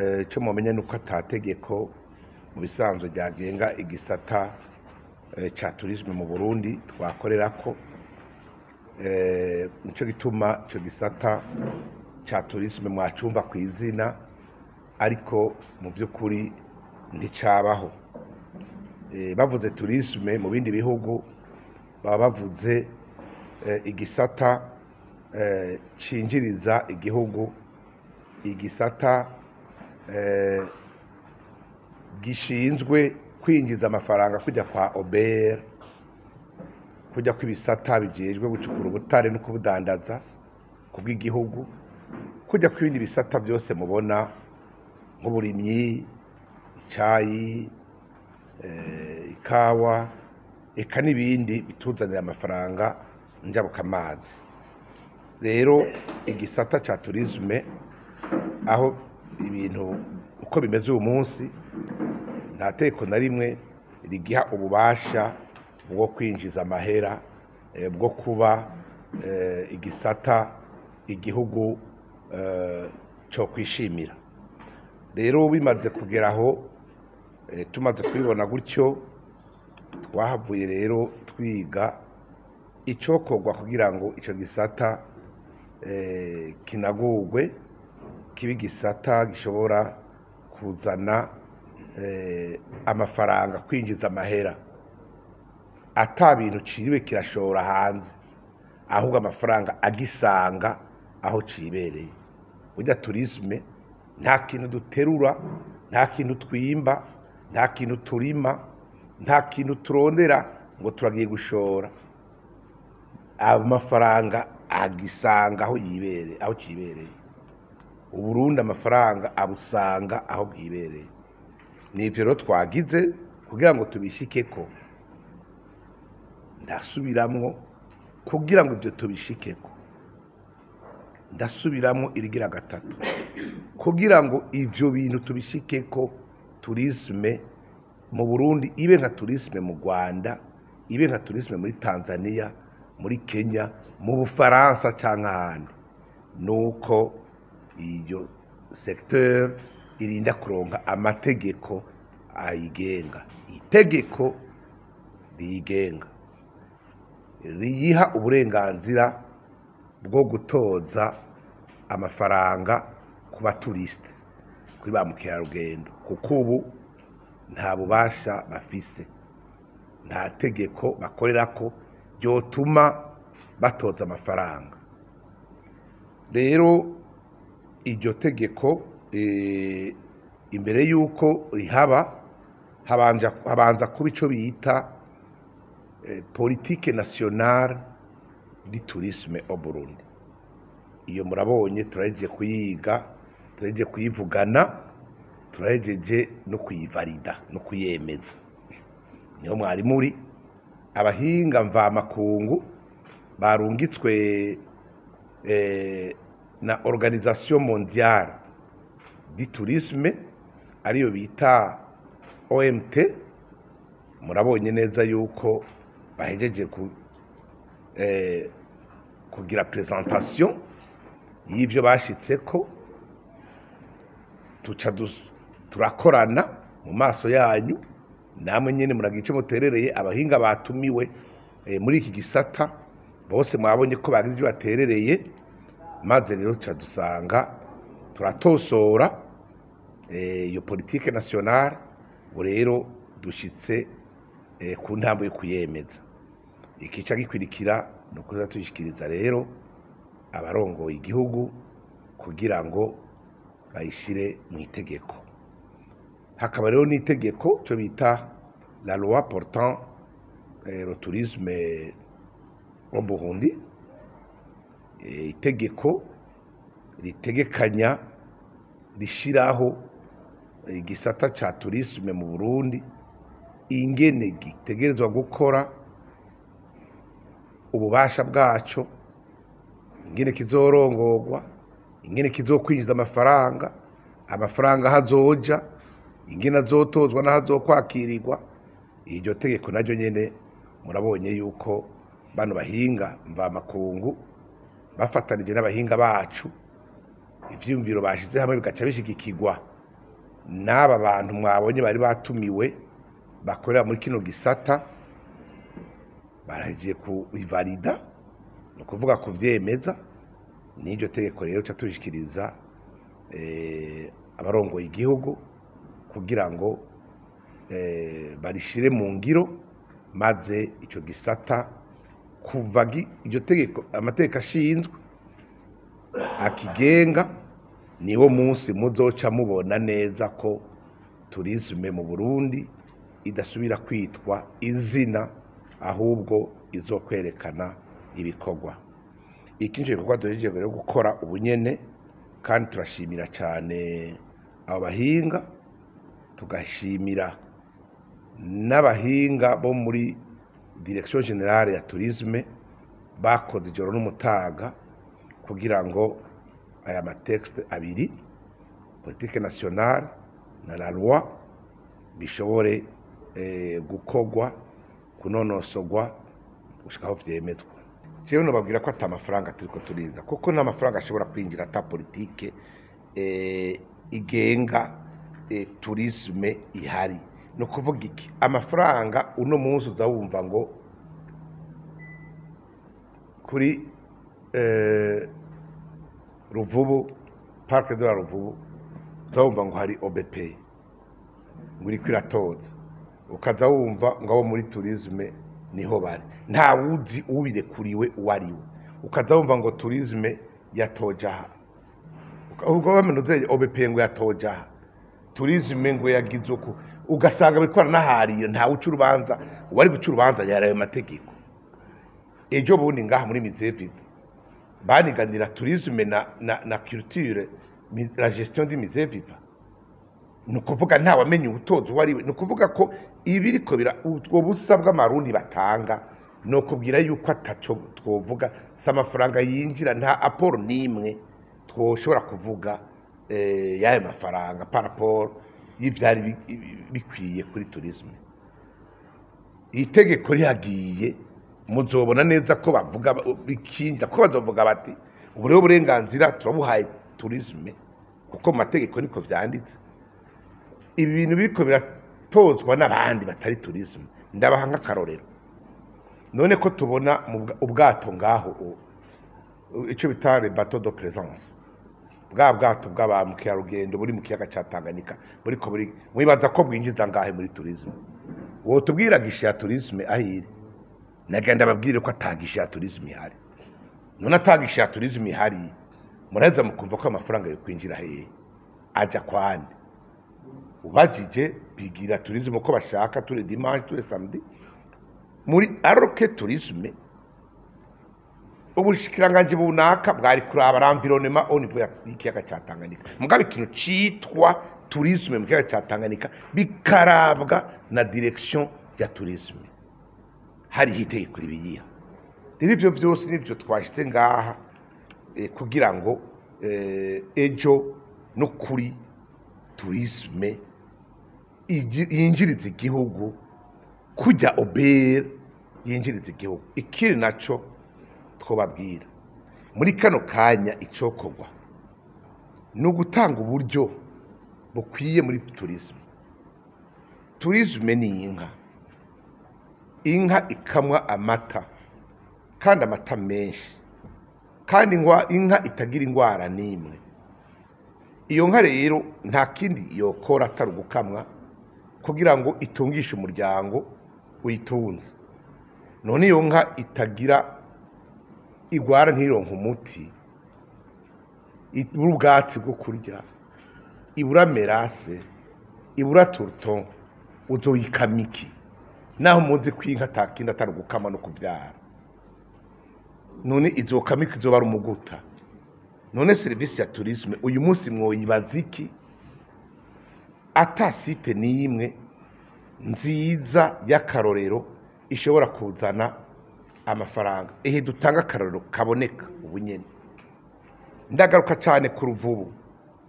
Ico mwomenya nuko ata tegeko mu bisanzwe ryagenga igisata ca tourisme mu Burundi twakorerako. Nico gituma ico gisata ca tourisme mwacumva kw'izina, ariko mu vy'ukuri nticabaho. Bavuze tourisme mu bindi bihugu baba bavuze igisata cinjiriza igihugu, igisata gishinzwe kwinjiza amafaranga, kujya kwa OBR, kujya kw'ibisata bijejwe gucukura ubutare no kubudandaza kubw'igihugu, kujya kw'ibindi bisata vyose mubona nk'uburimyi, icayi, ikawa, eka n'ibindi bituzanira amafaranga njabukamazi. Rero igisata ca tourisme, aho ibintu uko bimeze uyu munsi, nta tegeko na rimwe rigiha ububasha bwo kwinjiza amahera, bwo kuba igisata igihugu co kwishimira. Rero bimaze kugera aho, tumaze kubibona gutyo, twahavuye rero twiga icokorwa kugira ngo ico gisata kinagurwe, kibe igisata gishobora kuzana amafaranga, kwinjiza amahera ata bintu ciriwe kirashora hanze, ahubwo amafaranga agisanga aho cibereye. Burya tourisme nta kintu duterura, nta kintu twimba, nta kintu turima, nta kintu turondera ngo turagiye gushora. Amafaranga agisanga aho yibereye, aho cibereye. Uburundi amafaranga abusanga aho bwibereye. Nivyo rero twagize kugira ngo tubishikeko. Ndasubiramwo, kugira ngo ivyo tubishikeko, ndasubiramwo irigira gatatu, kugira ngo ivyo bintu tubishikeko, tourisme mu Burundi ibe nka tourisme mu Rwanda, ibe nka tourisme muri Tanzania, muri Kenya, mu Bufaransa canke ahandi, nuko iyo secteur irinda kuronka amategeko ayigenga, itegeko riyigenga riyiha uburenganzira bwo gutoza amafaranga ku ba touristes, kuri ba mukerarugendo, kuko ubu nta bubasha bafise, nta tegeko bakorerako ryotuma batoza amafaranga. Rero iryo tegeko, imbere yuko rihaba, habanza kuba ico bita politique nationale du tourisme au Burundi. Iyo murabonye turahejeje kuyiga, turahejeje kuyivugana, turahejeje no kuyivalida no kuyemeza. Niho mwari muri abahinga mvamakungu barungitswe na Organisation Mondiale du Tourisme, ariyo bita OMT. Murabonye neza yuko bahejeje kugira présentation y'ivyo bashitseko, tuca turakorana mu maso yanyu, namwe nyene muragira ico muterereye. Abahinga batumiwe muri iki gisata bose mwabonye ko bagize ivyo baterereye, maze rero tuca dusanga turatosora iyo politique nationale. Ubu rero dushitse ku ntambwe yo kuyemeza. Ikica gikwirikira ni ukuza tuyishikiriza rero abarongoye igihugu kugira ngo bayishire mu itegeko. Hakaba rero n'itegeko cyo bita la loi portant le tourisme au Burundi, itegeko ritegekanya, rishiraho igisata ca tourisme mu Burundi, ingene gitegerezwa gukora, ububasha bwaco, ingene kizorongorwa, ingene kizokwinjiza amafaranga, amafaranga aho azoja, ingene azotozwa n'aho azokwakirirwa. Iryo tegeko naryo nyene murabonye yuko bano bahinga mvamakungu bafatanije n'abahinga bacu, ivyiyumviro bashize hamwe bigaca bishigikirwa. N'aba bantu mwabonye bari batumiwe bakorera muri kino gisata baragiye kubivalida, ni ukuvuga kuvyemeza. N'iryo tegeko rero ca turishikiriza abarongoye igihugu kugira ngo barishire mu ngiro, maze ico gisata kuva iryo tegeko, amategeko ashinzwe akigenga, niwo munsi muzoca mubona neza ko tourisme mu Burundi idasubira kwitwa izina, ahubwo izokwerekana ibikorwa. Iki nico gikorwa duhejeje rero gukora ubunyene, kandi turashimira cyane abo bahinga, tugashimira n'abahinga bo muri Direction Générale ya Tourisme bakoze ijoro n'umutaga kugira ngo aya ma textes abiri, politique nationale na la loi, bishobore gukorwa, kunonosogwa gushika aho vyemezwa. Jewe nobabwira ko ata mafaranga turiko turiza, kuko nta mafaranga ashobora kwinjira ata politike igenga tourisme ihari. Ni ukuvuga iki? Amafaranga uno munsi uza wumva ngo kuri Ruvubu, Parc de la Ruvubu, uza wumva ngo hari OBP ngo iriko iratoza, ukaza wumva ngo abo muri tourisme niho bari, nta wuzi ubirekuriwe uwo ari we. Ukaza wumva ngo tourisme yatoje aha, ubwo bamenuze OBP ngo yatoje aha, tourisme ngo yagize uku, ugasanga bariko baranaharira, nta uca urubanza. Uwari guca urubanza yari ayo mategeko. Ejo bundi ngaha muri Musée Vivant baniganira tourisme na culture, la gestion du Musée Vivant. Ni ukuvuga nta wamenye ubutozi uwo ari we. Ni ukuvuga ko ibiriko bira ubwo busa bw'amarundi batanga, ni ukubwira yuko ataco twovuga, si amafaranga yinjira, nta apport n'imwe twoshobora kuvuga y'ayo mafaranga par rapport y'ivyari bikwiye kuri tourisme. Itegeko rihagiye, muzobona neza ko bavuga bikinjira, ko bazovuga bati ubu rero uburenganzira turabuhaye tourisme, kuko mu mategeko niko vyanditse. Ibi bintu biriko biratozwa n'abandi batari tourisme. Ndabaha nk'akarorero. None ko tubona mu ubwato ngaho, ico bita le bateau de plaisance, bwa bwato bw'aba mukerarugendo buri mu kiyaga ca Tanganyika, buriko buri, mwibaza ko bwinjiza ngahe muri tourisme? Wotubwira guichet ya tourisme ahiri? Nagenda babwire ko ata guichet ya tourisme ihari. None ata guichet ya tourisme ihari, muraheza mukumva ko amafaranga yo kwinjira hehe, aja kwande? Ubajije bigira tourisme uko bashaka, tous les dimanches, tous les samedis, muri alors que tourisme ubushikiranganji bunaka bwari kuraba l'environnement au niveau y'ikiyaga ca Tanganyika, mugabo ikintu citwa tourisme mu kiyaga ca Tanganyika bikarabwa na direction ya tourisme, hariho itegeko ribiyiha. Rero ivyo vyose nivyo twashitse ngaha kugira ngo ejo no kuri tourisme yinjiriza igihugu kujya OBR yinjiriza igihugu. Ikindi naco twobabwira muri kano kanya, icokorwa ni ugutanga uburyo bukwiye muri tourisme. Tourisme ni inka, inka ikamwa amata, kandi amata menshi, kandi inka itagira ingwara n'imwe. Iyo nka rero nta kindi yokora atari ugukamwa kugira ngo itungishe umuryango uyitunze. None iyo nka itagira igwara, ntironke umuti, ibura ubwatsi bwo kurya, ibura mélasse, ibura tourteau, uzoyikama iki, naho muzi ko inka atakindi atari ugukama no kuvyara? None izokama iki? Izoba ari umuguta. None serivisi ya tourisme uyu munsi mwoyibaza iki, ata site n'imwe nziza y'akarorero ishobora kuzana amafaranga? Ehe, dutanga akarorero kaboneka ubu nyene. Ndagaruka cyane ku Ruvubu,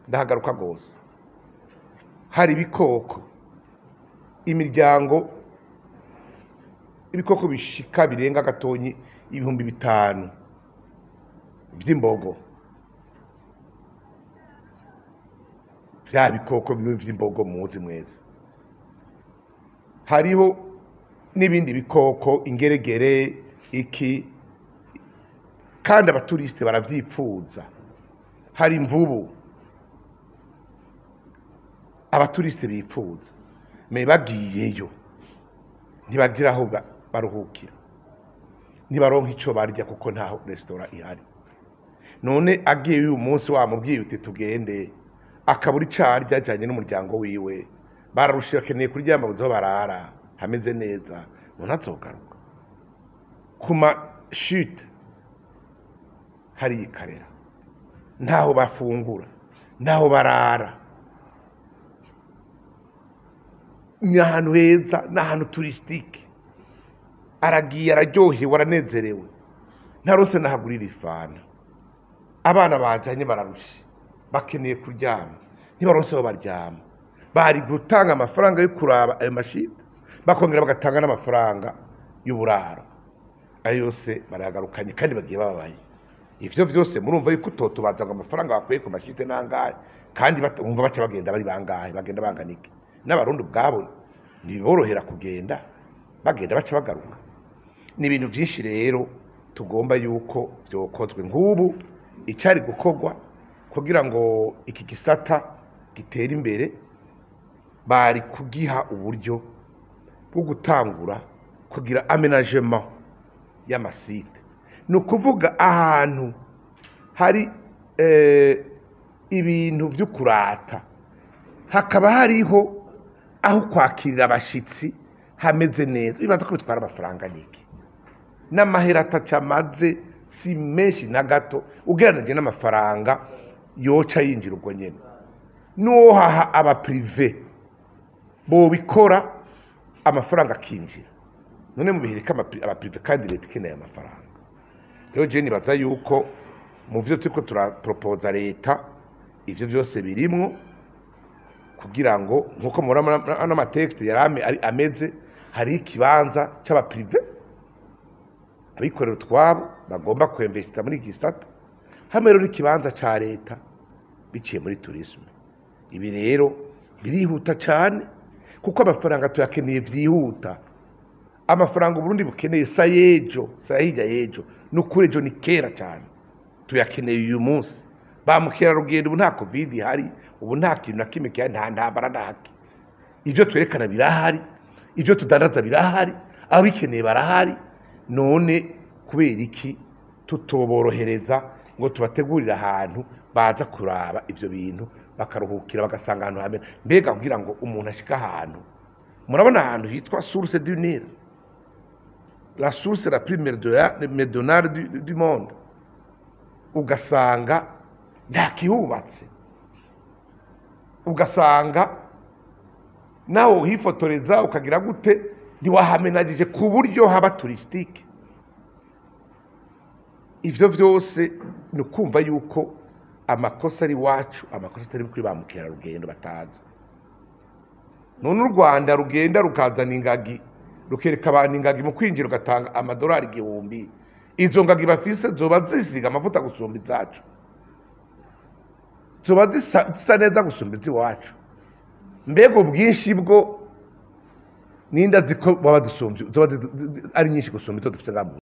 ndahagaruka rwose. Hari ibikoko, imiryango, ibikoko bishika birenga gatonyi 5000 vy'imbogo. Vya bikoko bimwe vy'imbogo muzi mwese, hariho n'ibindi bikoko, ingeregere iki, kandi aba touristes baravyipfuza. Hari imvubu aba touristes bipfuza, mais bagiyeyo ntibagira aho baruhukira, ntibaronka ico barya kuko ntaho restaurant ihari. None agiye uyu munsi wamubwiye uti tugende, akabura ico arya ajanye n'umuryango wiwe, bararushe, bakeneye kuryama, buze aho barara hameze neza, none azogaruka? Ku ma chutes hariya ikarera ntaho bafungura, ntaho barara. Ni ahantu heza, ni ahantu touristique. Aragiye, araryohewe, aranezerewe, ntarose nahagurira ifana. Abana bajanye bararushe, bakeneye kuryama, ntibaronse aho baryama. Bari gutanga amafaranga yo kuraba ayo ma chutes, bakongera bagatanga n'amafaranga y'uburaro. Ayo yose barayagarukanye kandi bagiye bababaye. Ivyo vyose murumva yuko utotubaza ngo amafaranga bakuye ku ma chutes nangahe, kandi wumva baca bagenda bari bangahe, bagenda bangana iki? N'Abarundi ubwabo ntibiborohera kugenda, bagenda baca bagaruka. Ni ibintu vyinshi rero tugomba yuko vyokozwe. Nk'ubu icari gukorwa kugira ngo iki gisata gitere imbere, bari kugiha uburyo bwo gutangura kugira aménagement y'ama sites, ni ukuvuga ahantu hari ibintu vyo kurata, hakaba hariho aho kwakirira abashitsi hameze neza. Bibaza ko bitwara amafaranga niki? N'amahera ataca amaze, si menshi na gato ugereranije n'amafaranga yoca yinjira ubwo nyene. N'uwohaha aba privés bobikora, amafaranga akinjira. None mu bihe aba privés kandi leta ikeneye amafaranga. Rero je nibaza yuko mu vyo turiko turaporopoza leta, ivyo vyose birimwo, kugira ngo nkuko murabona ano ma textes yari ari ameze, hari ikibanza c'aba privés, abikorera utwabo bagomba kwemvesita muri iki gisata, hamwe rero n'ikibanza ca leta biciye muri tourisme. Ibi rero birihuta cane kuko amafaranga tuyakeneye vyihuta. Amafaranga Uburundi bukeneye sa yejo, sa hirya yejo, nukuri ejo ni kera cane. Tuyakeneye uyu munsi. Ba mukerarugendo ubu nta Covid ihari, ubu nta kintu na kimwe gihari, nta ntambara, nta haki. Ivyo twerekana birahari, ivyo tudandaza birahari, ababikeneye barahari. None kubera iki tutoborohereza ngo tubategurire ahantu baza kuraba ivyo bintu, bakaruhukira, bagasanga ahantu hameze? Mbega kugira ngo umuntu ashike ahantu, murabona ahantu hitwa Source du Nil, la source la plus méridionale du monde, ugasanga nta kihubatse, ugasanga nawe uhifotoreza ukagira gute, ntiwahamenagije ku buryo haba touristique. Ivyo vyose ni ukumva yuko amakosa ari iwacu, amakosa atari kuri ba mukerarugendo bataza. None u Rwanda rugenda rukazana ingagi, rukereka abantu ingagi, mu kwinjira ugatanga amadolari 1000, izo ngagi bafise zoba zisiga amavuta gusumba izacu, zoba zisa neza gusumba iz'iwacu? Mbega ubwinshi bwo ninda ziko baba dusumvye zoba ari nyinshi gusumba izo dufise ngaha mu